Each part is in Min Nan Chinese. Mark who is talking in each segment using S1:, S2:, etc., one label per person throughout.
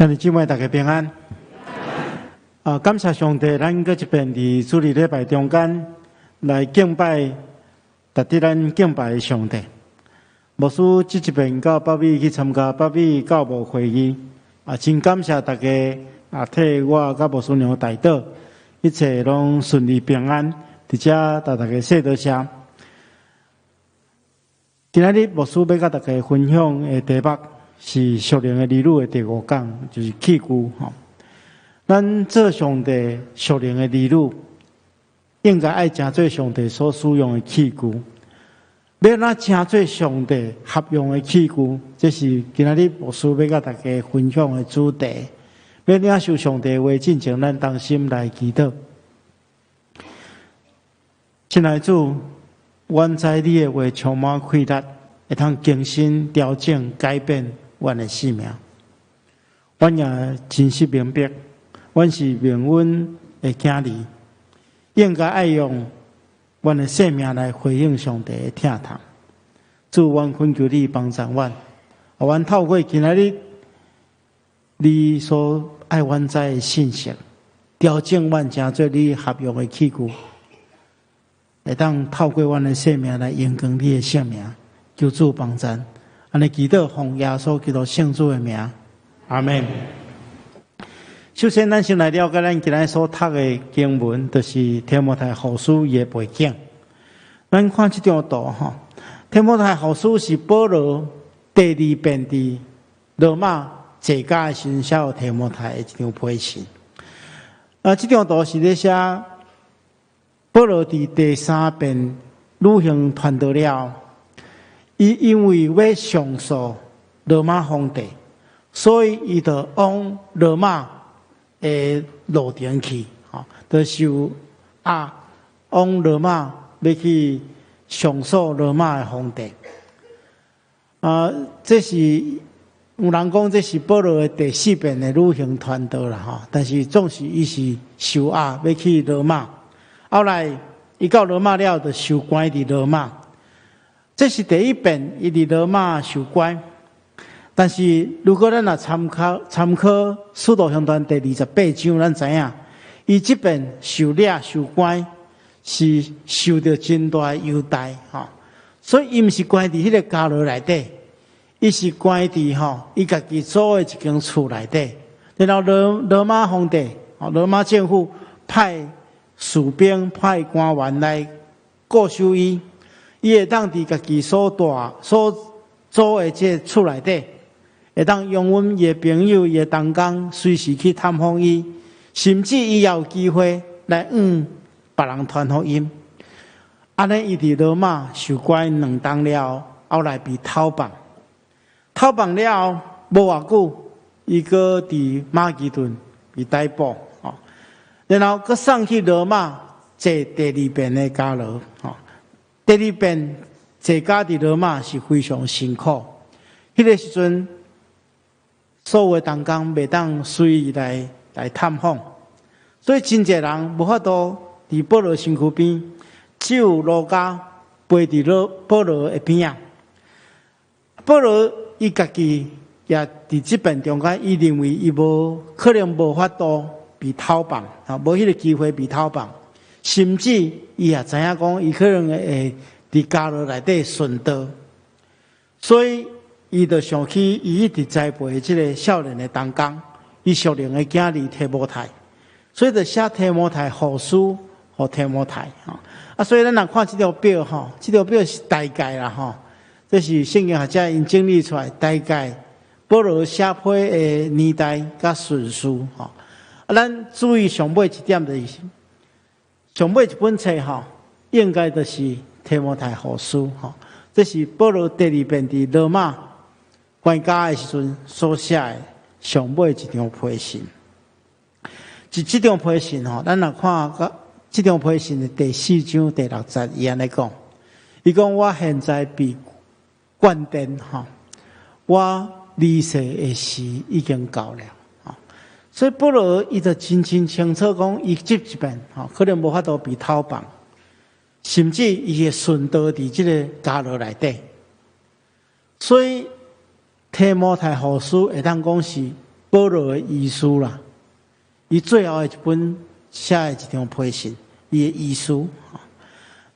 S1: 兄弟姊妹，大家平安。啊，感謝上帝，咱閣一遍佇主日禮拜中間來敬拜，值得咱敬拜的上帝。牧師這一遍到北美去參加北美教牧會議，啊，真感謝大家啊，替我佮牧師娘代禱，一切攏順利平安。佇遮共大家說多謝。今仔日牧師欲佮大家分享的題目是屬靈的兒女的第五講，就是器具吼。咱做上帝屬靈的兒女，應該愛成做上帝所使用的器具。欲按怎成做上帝合用的器具，這是今仔日牧師欲佮大家分享的主題。欲領受上帝話進前，咱同心來祈禱。親愛主，阮知你的話充滿氣力，會通更新、調整、改變阮的生命。阮也真實明白，阮是命運的囝兒，應該愛用阮的生命來回應上帝的疼痛。主，阮懇求你幫助阮，予阮透過今仔日你所愛阮知的信息，調整阮成做你合用的器具，會當透過阮的生命來榮光你的聖名。求主幫助，按呢祈禱奉耶穌基督聖子的名，阿門。首先，咱先來了解咱今日所讀的經文，就是提摩太後書伊的背景。咱看這張圖吼，提摩太後書是保羅第二遍佇羅馬坐監的時陣寫予提摩太的一張批信。啊，這張圖是咧寫保羅佇第三遍旅行傳道了。伊因為欲上訴羅馬皇帝，所以伊就往羅馬的路程去，吼，就受壓往羅馬欲去上訴羅馬的皇帝。啊，這是有人講這是保羅的第四遍的旅行傳道啦，吼。但是總是伊是受壓欲去羅馬，後來伊到羅馬了，就受關佇羅馬。這是第一遍，伊佇羅馬受關。但是如果咱若參考《使徒行傳》第28章，咱知影，伊這遍受掠受關是受著真大的優待，吼。所以伊毋是關佇彼個監牢內底，伊是關佇吼伊家己租的一間厝內底。然後羅馬皇帝、羅馬政府派士兵、派官員來固守伊。伊會當佇家己所住、所租的這個厝內底，會當容阮伊的朋友、伊的同工隨時去探訪伊，甚至伊也有機會來向別人傳福音。按呢，伊佇羅馬受關2冬了後，後來被偷放，偷放了後無偌久，伊閣佇馬其頓被逮捕，吼，然後閣送去羅馬坐第二遍的監牢，吼。第二遍坐監佇羅馬是非常辛苦，彼個時陣，所有的同工袂當隨意來探訪，所以真濟人無法度佇保羅身軀邊，只有路加陪佇羅保羅的邊仔。保羅伊家己也佇這遍中間，伊認為伊無可能無法度被偷放，啊，無彼個機會被偷放。甚至伊也知影講，伊可能會佇監牢內底殉道，所以伊就想起伊一直栽培的這個少年的同工，伊屬靈的囝兒提摩太，所以就寫提摩太後書予提摩太吼。啊，所以咱若看這張表吼，這張表是大概啦吼，這是聖經學者𪜶整理出來，大概保羅寫批的年代佮順序吼。啊，咱注意上尾一點就是，上尾一本冊吼，應該就是提摩太後書吼。這是保羅第二遍佇羅馬關監的時陣所寫的上尾一張批信。這張批信吼，咱若看佮這張批信的第四章第六節，伊按呢講，伊講我現在被灌電吼，我離世的時已經到了。所以保羅伊就真真清楚講，伊這一遍吼，可能無法度被偷放，甚至伊會殉道佇這個監牢內底。所以提摩太後書會當講是保羅的遺書啦。伊最後的一本寫的一張批信，伊的遺書。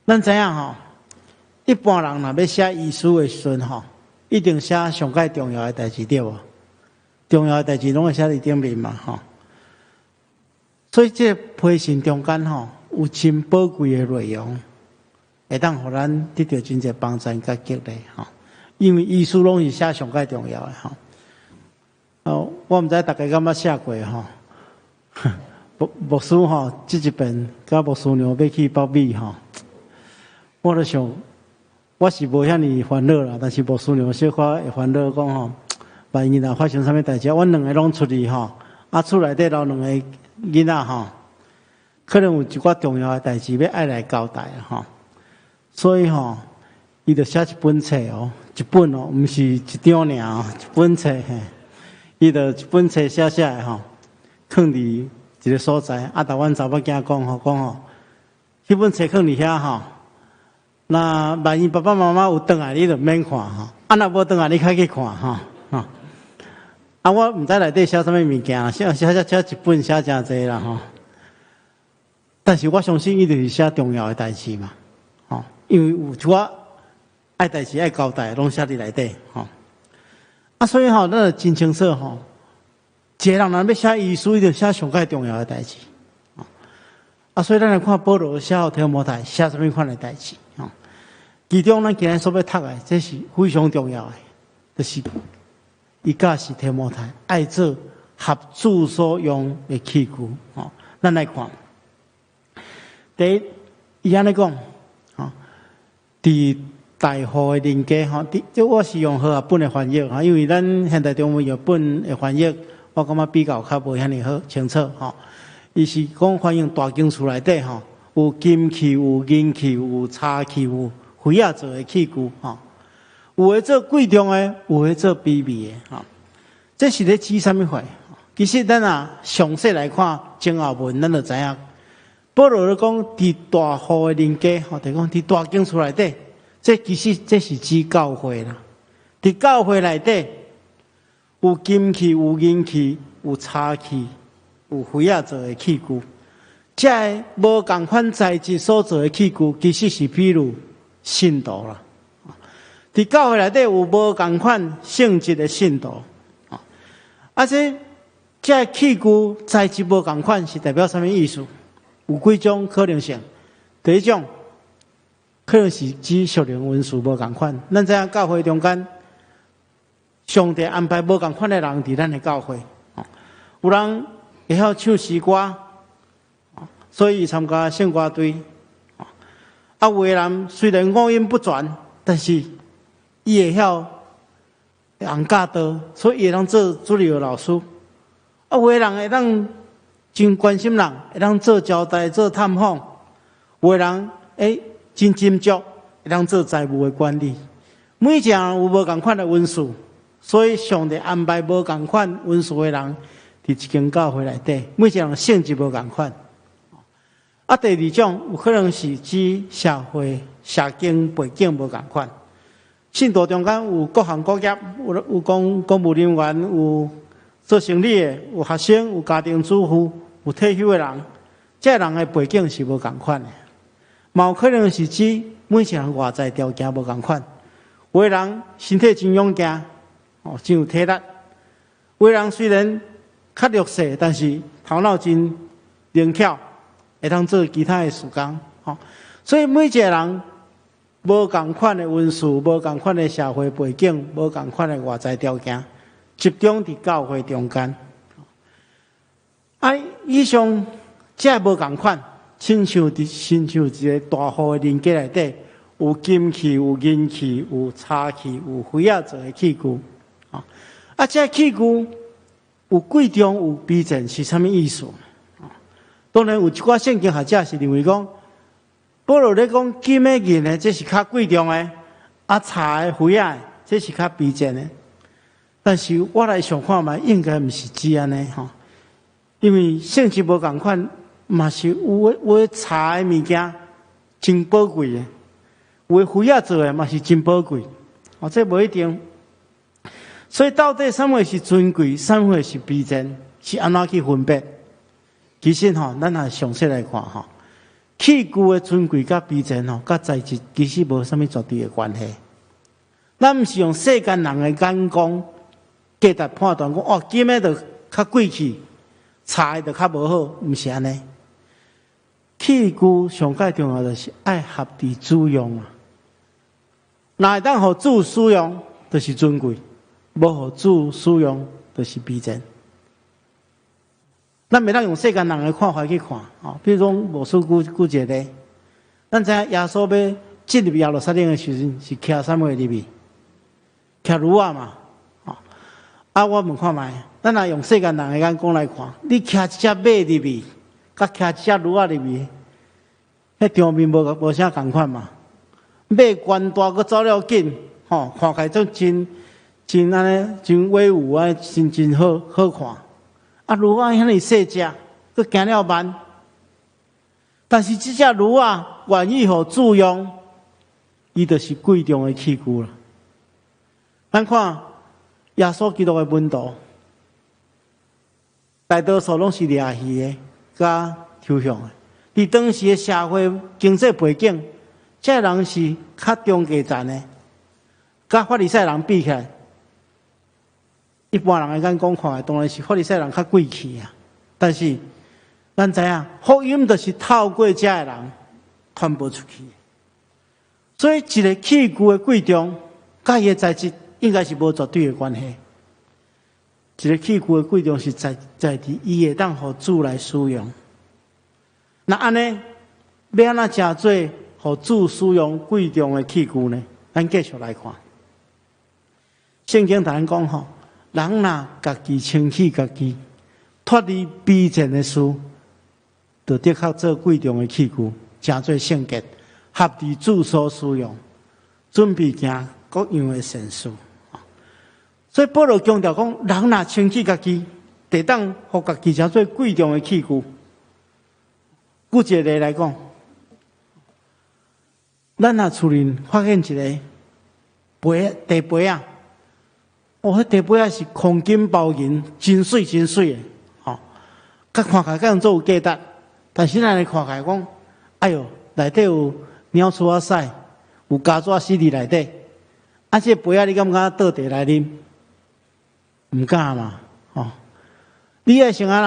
S1: 咱知影吼，一般人若欲寫遺書的時陣吼，一定寫上蓋重要的代誌，對無？重要的代誌攏會寫佇頂面嘛吼。所以這批信中間吼，有真寶貴的內容，會當予咱得著真濟幫助佮激勵吼。因為遺書攏是寫上蓋重要的吼。哦，我毋知大家敢捌寫過吼。牧師吼，這一遍佮牧師娘欲去北美吼，我咧想，我是無遐爾煩惱啦，但是牧師娘小可會煩惱，講吼，萬一若發生啥物代誌，阮兩個攏出去吼，啊厝內底留兩個囡仔吼，可能有一寡重要的代誌欲愛來交代吼，所以吼，伊就寫一本冊哦，一本哦，毋是一張爾哦，一本冊嘿，伊就一本冊寫寫的吼，囥佇一個所在，啊，共阮查某囝講吼，講吼，彼本冊囥佇遐吼，那萬一爸爸媽媽有轉來，你就免看吼，啊，若無轉來，你較去看吼，吼。啊，我毋知內底寫啥物物件，寫寫寫寫一本寫誠濟啦吼。但是我相信伊就是寫重要的代誌嘛，吼，因為有一寡愛代誌愛交代，攏寫佇內底吼。啊，所以吼，咱就真清楚吼。一個人若欲寫遺書，伊就寫上蓋重要的代誌。啊，所以咱來看保羅寫予提摩太寫啥物款的代誌。其中咱今日所欲讀的，這是非常重要的，就是伊教示提摩太愛做合主所用的器具。吼，咱來看，第一，伊按呢講，吼，佇大戶的人家，吼，這我是用和合本的翻譯，吼，因為咱現代中文譯本的翻譯，我感覺比較較無遐爾好清楚，吼。伊是講反映大間厝內底，吼，有金器、有銀器、有柴器、有妃仔做的器具，吼。有的做貴重的，有的做卑微的，吼。這是咧指啥物貨？其實咱若詳細來看前後文，咱就知影。保羅咧講，佇大戶的人家，吼，就講佇大間厝內底，這其實這是指教會啦。佇教會內底，有金器、有銀器、有柴器、有妃仔做的器具。這个無仝款材質所做的器具，其實是比喻信徒啦。佇教會內底有無仝款性質的信徒，啊，這器具材質無仝款，是代表啥物意思？有幾種可能性。第一種可能是指屬靈恩賜無仝款。咱知影教會中間，上帝安排無仝款的人佇咱的教會。有人會曉唱詩歌，所以參加聖歌隊。啊，有的人雖然五音不全，但是伊會曉人教導，所以伊會當做主日學老師。啊，有的人會當真關心人，會當做招待、做探訪。有的人真斟酌，會當做財務的管理。每一個人有無仝款的恩賜，所以上帝安排無仝款恩賜的人，佇一間教會內底，每一個人性質無仝款。啊，第二種有可能是指社會社經背景無仝款。信徒中間有各行各業，有公務人員，有做生理的，有學生，有家庭主婦，有退休的人，這人的背景是無仝款的。嘛有可能是指每一個人外在條件無仝款，有的人身體真勇健，哦，真有體力；有的人雖然較弱勢，但是頭腦真靈巧，會當做其他的事工。吼，所以每一個人無仝款的恩賜，無仝款的社會背景，無仝款的外在條件，集中佇教會中間。啊，以上這無仝款，親像一個大戶的人家內底，有金器、有銀器、有柴器、有妃仔做的器具。啊，這器具有貴重有卑賤是啥物意思？當然有一寡聖經學者是認為講，保羅咧講金的銀的，這是較貴重的；啊，柴的妃仔的，這是較卑賤的。但是我來想看覓，應該毋是指按呢吼，因為性質無仝款，嘛是有的柴的物件真寶貴的，有的妃仔做的嘛是真寶貴。哦，這無一定。所以到底啥物是尊貴，啥物是卑賤，是按怎去分別？其實吼，咱若詳細來看吼，器具的尊貴佮卑賤吼，佮材質其實無啥物絕對的關係。咱毋是用世間人的眼光價值判斷講，哦，金的就較貴氣，柴的就較無好，毋是按呢。器具上蓋重要就是愛合佇主用啊。若會當予主使用，就是尊貴；無予主使用，就是卑賤。咱袂當用世間人的看法去看，吼，比如講牧師舉一個例，咱知影耶穌欲進入耶路撒冷的時陣，是騎啥物入去？騎驢仔嘛，吼。啊，我問看覓，咱若用世間人的眼光來看，你騎一隻馬入去，佮騎一隻驢仔入去，彼場面無啥仝款嘛。馬懸大，閣走了緊，吼，看起來總真真按呢，真威武啊，真真好好看。啊，驢仔遐爾細隻，閣行了慢。但是這隻驢仔願意予主用，伊就是貴重的器具啦。咱看耶穌基督的門徒，大多數攏是掠魚的，佮抽象的。佇當時的社會經濟背景，這個人是較中低層的，佮法利賽人比起來，一般人的眼光看來，當然是法利賽人較貴氣啊。但是咱知影，福音就是透過這个人傳播出去。所以，一個器具的貴重，佮伊的材質應該是無絕對的關係。一個器具的貴重是在佇伊會當予主來使用。那按呢，欲按怎成做予主使用貴重的器具呢？咱繼續來看。聖經同咱講吼，人若家己清洗家己，脫離卑賤的事，就的確做貴重的器具，成做聖潔，合佇主所使用，準備行各樣的善事。所以保羅強調講，人若清洗家己，會當予家己成做貴重的器具。舉一個例來講，咱若厝裡發現一個杯茶杯仔，哦，彼茶杯仔是黃金包銀，真媠真媠的，吼，佮看起來敢做有價值，但是咱來看起來講，哎喲，內底有鳥鼠仔屎，有家紙死佇內底，啊，這個杯仔你敢毋敢倒茶來啉？毋敢嘛，吼！你愛先按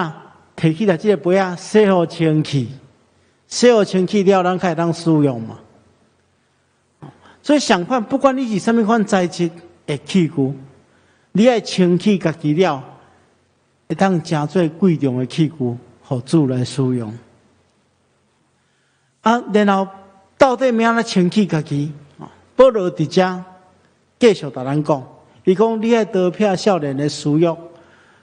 S1: 怎？提起來這個杯仔，洗予清氣，洗予清氣了，咱才會當使用嘛。所以相反，不管你是啥物款材質的器具，你愛清氣家己了，會當成做貴重的器具，予主來使用。啊，然後到底欲按怎清氣家己？保羅佇遮繼續共咱講，伊講你愛逃避少年的私欲，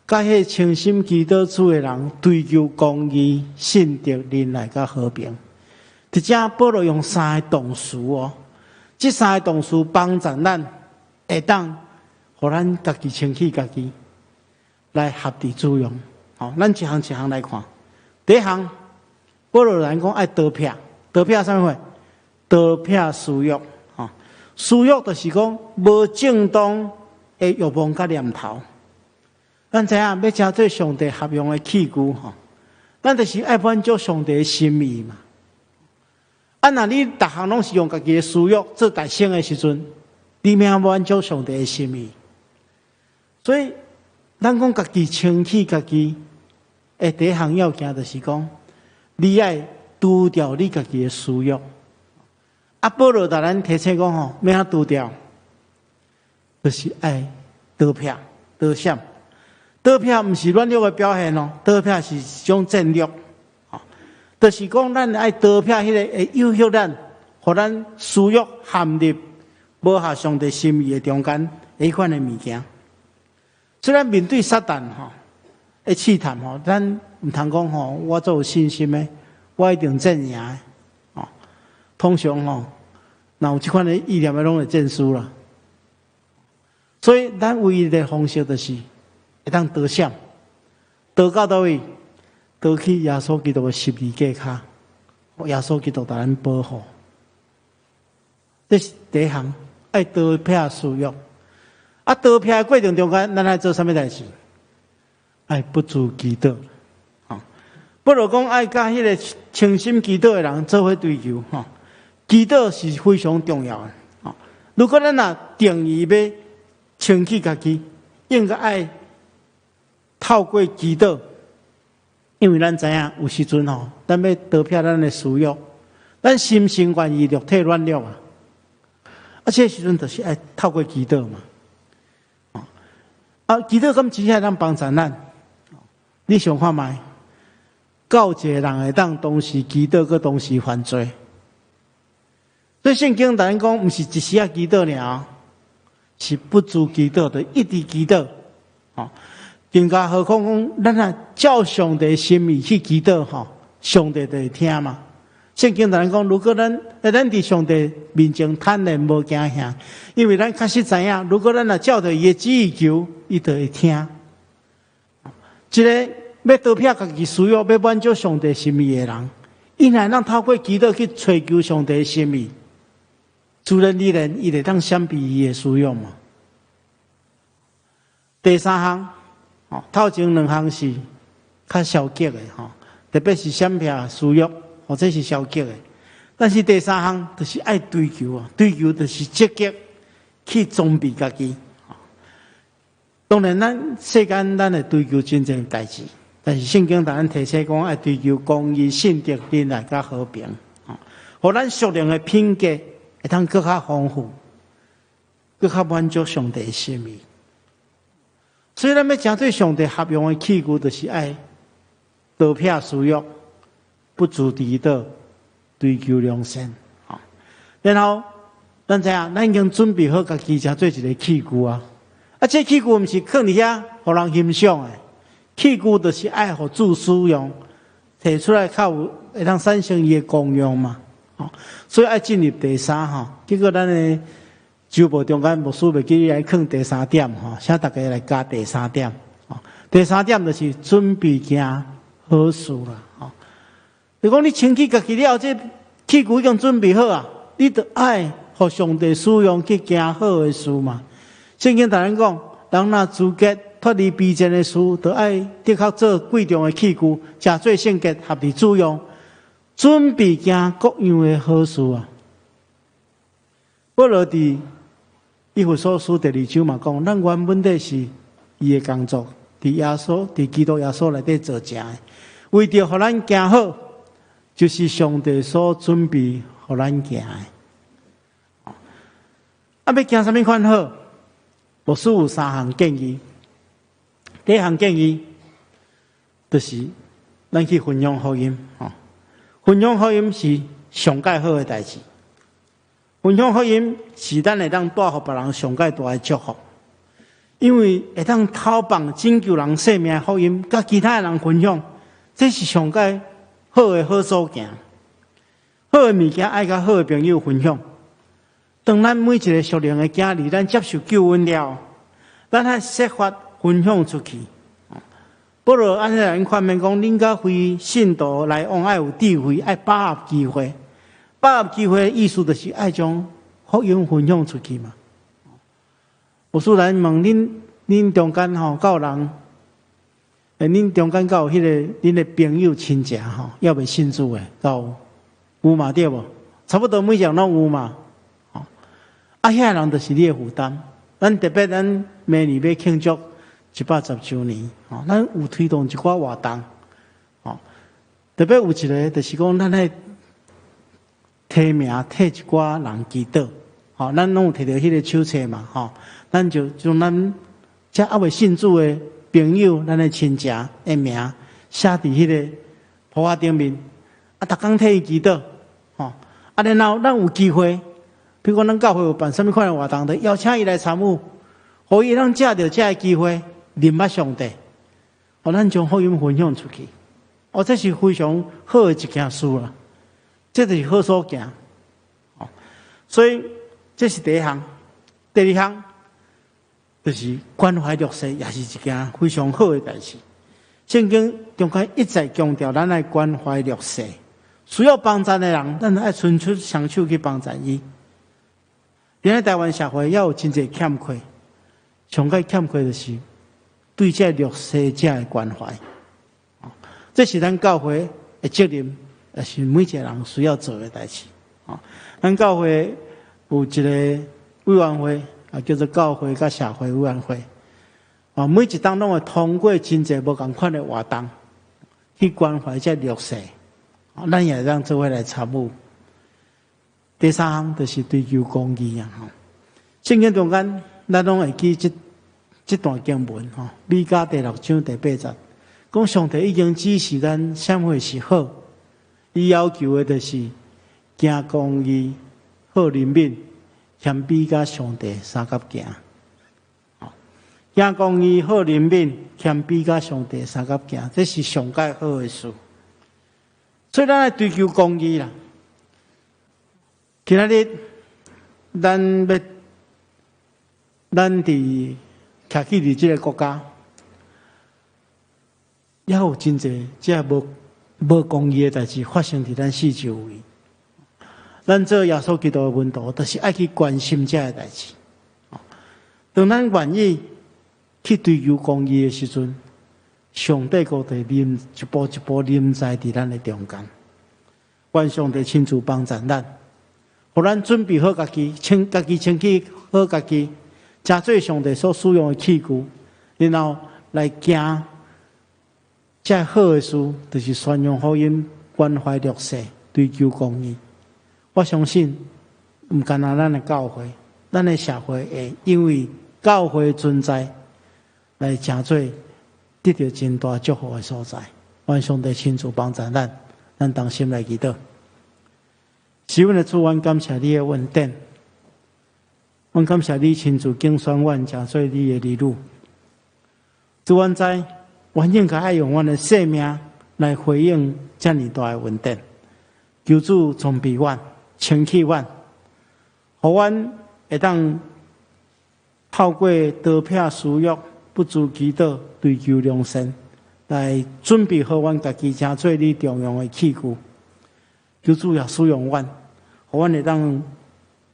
S1: 佮彼清心祈禱主的人追求公義、信德、忍耐佮和平。佇遮保羅用三个動詞哦，這三个動詞幫助咱會當予咱家己清氣家己，來合佇主用。好，咱一項一項來看。第一項，保羅來講愛逃避，逃避啥物貨？逃避私欲。吼，私欲就是講無正當的欲望佮念頭。咱知影欲成做上帝合用的器具吼，咱就是愛滿足上帝的心意嘛。啊，若你逐項攏是用家己的私欲做代先的時陣，你欲按怎滿足上帝的心意？所以，咱講家己清氣家己，的第一項要件就是講，你愛除掉你家己的私欲。啊，保羅共咱提醒講吼，欲按怎除掉？就是愛逃避、逃閃。逃避毋是軟弱的表現哦，逃避是一種戰略。就是講，咱愛逃避彼个會誘惑咱，予咱私欲陷入無合上帝心意的中間，彼款的物件。雖然面對撒旦吼的試探吼，咱毋通講吼，我足有信心的，我一定戰贏的。吼，通常吼，若有這款的意念的，攏會戰輸啦。所以，咱唯一的方式就是會當逃閃，逃到佗位？逃去耶穌基督的十字架跤，耶穌基督共咱保護。這是第一項，愛逃避私欲。啊，逃避的過程中間，咱愛做啥物代誌？愛不住祈禱。吼，保羅講愛佮彼个清心祈禱的人做伙追求。吼，祈禱是非常重要的。吼，如果咱若定意欲清潔家己，應該愛透過祈禱，因為咱知影有時陣吼，咱欲逃避咱的私欲，咱心生願意肉體軟弱啊。啊，這個時陣就是愛透過祈禱嘛。啊，祈禱敢真正會當幫助咱？你想看覓？敢有一個人會當同時祈禱，閣同時犯罪？所以聖經咱講，毋是一時仔祈禱爾，是不住祈禱的，一直祈禱。吼，更加何況講，咱若照上帝心意去祈禱，吼，上帝就會聽嘛。聖經咱講，如果咱佇上帝面前坦然無驚嚇，因為咱確實知影，如果咱若照著伊的旨意求，伊就會聽。一个欲逃避家己私欲，欲滿足上帝心意的人，伊若會透過祈禱去揣求上帝心意，自然而然，伊會當閃避伊的私欲嘛。第三項，吼，頭前兩項是較消極的，吼，特別是閃避私欲，或者是消極的。但是第三項就是愛追求啊，追求就是積極去裝備家己。當然，咱世間咱會追求真濟代誌，但是聖經共咱提醒講，愛追求公義、信德、仁愛、佮和平，予咱屬靈的品格會當閣較豐富，閣較滿足上帝的心意。所以，咱欲成做上帝合用的器具，就是愛逃避私欲，不住祈禱，追求良善。然後，咱知影，咱已經準備好家己，成做一个器具啊。啊，這器具毋是囥佇遐，予人欣賞的。器具就是愛予主使用，提出來較有會當產生伊的功用嘛。所以愛進入第三吼，結果咱的週報中間牧師袂記來囥第三點吼，請大家來加第三點。第三點就是準備行好事啦。吼，就講你清潔家己了後，這器具已經準備好啊，你著愛予上帝使用去行好的事嘛。聖經同咱講，人若資格脫離卑賤的事，就愛的確做貴重的器具，成做聖潔，合佇主用，準備行各樣的好事啊。保羅佇以弗所書第二章嘛講，咱原本底是伊的工作，佇耶穌、佇基督耶穌內底造成的，為著予咱行好，就是上帝所準備予咱行的。啊，欲行啥物款好？牧師有三項建議。第一項建議就是咱去分享福音，吼，分享福音是上蓋好的代誌。分享福音是咱會當帶予別人上蓋大的祝福，因為會當投放拯救人性命的福音，佮其他的人分享，這是上蓋好的好所行。好的物件愛佮好的朋友分享。當咱每一个屬靈的囝兒，咱接受救恩了，咱愛設法分享出去。保羅按呢來勸勉講，恁佮非信徒來往愛有智慧，愛把握機會。把握機會的意思就是愛將福音分享出去嘛。有師來問恁，恁中間吼，敢有人？恁中間敢有彼个恁的朋友親戚吼，猶未信主的，敢有？有嘛對無？差不多每一個攏有嘛。啊，遐人就是你的負擔。咱特別咱明年欲慶祝110週年，吼，咱有推動一寡活動，吼，特別有一个就是講，咱愛提名替一寡人祈禱，吼，咱攏有提著彼个手冊嘛，吼，咱就將咱遮猶未信主的朋友、咱的親戚的名寫佇彼个簿仔頂面，啊，逐工替伊祈禱，吼，啊，然後咱有機會。比如講，咱教會有辦啥物款的活動，就邀請伊來參與，予伊通藉著這个機會認捌上帝，予咱將福音分享出去。哦，這是非常好的一件事啦。這就是好所行。哦，所以這是第一項。第二項就是關懷弱勢，也是一件非常好的代誌。聖經中間一再強調，咱愛關懷弱勢，需要幫助的人，咱愛伸出雙手去幫助伊。佇咧台灣社會，猶有真濟欠缺，上蓋欠缺就是對這弱勢者的關懷。這是咱教會的責任，也是每一個人需要做的代誌。咱教會有一個委員會，啊，叫做教會佮社會委員會。啊，每一冬攏會通過真濟無仝款的活動，去關懷這弱勢。咱也會當做伙來參與。第三項就是追求公義啊！吼，聖經中間，咱攏會記這段經文吼，彌迦第六章第八節，講上帝已經指示咱啥物是好，伊要求的就是行公義、好憐憫、謙卑佮上帝相佮行。行公義、好憐憫、謙卑佮上帝相佮行，這是上蓋好的事。所以咱愛追求公義啦。今仔日咱欲，咱佇徛起佇這個國家，猶有真濟這無公義的代誌發生佇咱四周圍。咱做耶穌基督的門徒，就是愛去關心這个代誌。當咱願意去追求公義的時陣，上帝國就臨一步一步臨在佇咱的中間。願上帝親自幫助咱，予咱準備好家己，清家己清氣好家己，成做上帝所使用的器具，然後來行這好的事，就是宣揚福音、關懷弱勢、追求公義。我相信，毋干焦咱的教會，咱的社會會因為教會存在，來成做得著真大祝福的所在。願上帝親自幫助咱，咱同心來祈禱。是阮的主，阮感謝你的恩典，阮感謝你親自揀選阮，成做你的兒女。主，阮知，阮應該愛用阮的生命來回應遮爾大的恩典。求主裝備阮，清氣阮，予阮會當透過刀劈私欲、不住祈禱、追求良善，來準備好阮家己，成做你重用的器具。求主也使用阮，予阮會當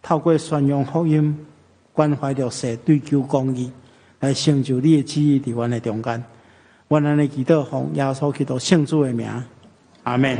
S1: 透過宣揚福音、關懷弱勢、追求公義，來成就你的旨意佇阮的中間。阮按呢祈禱，奉耶穌基督聖子的名，阿門。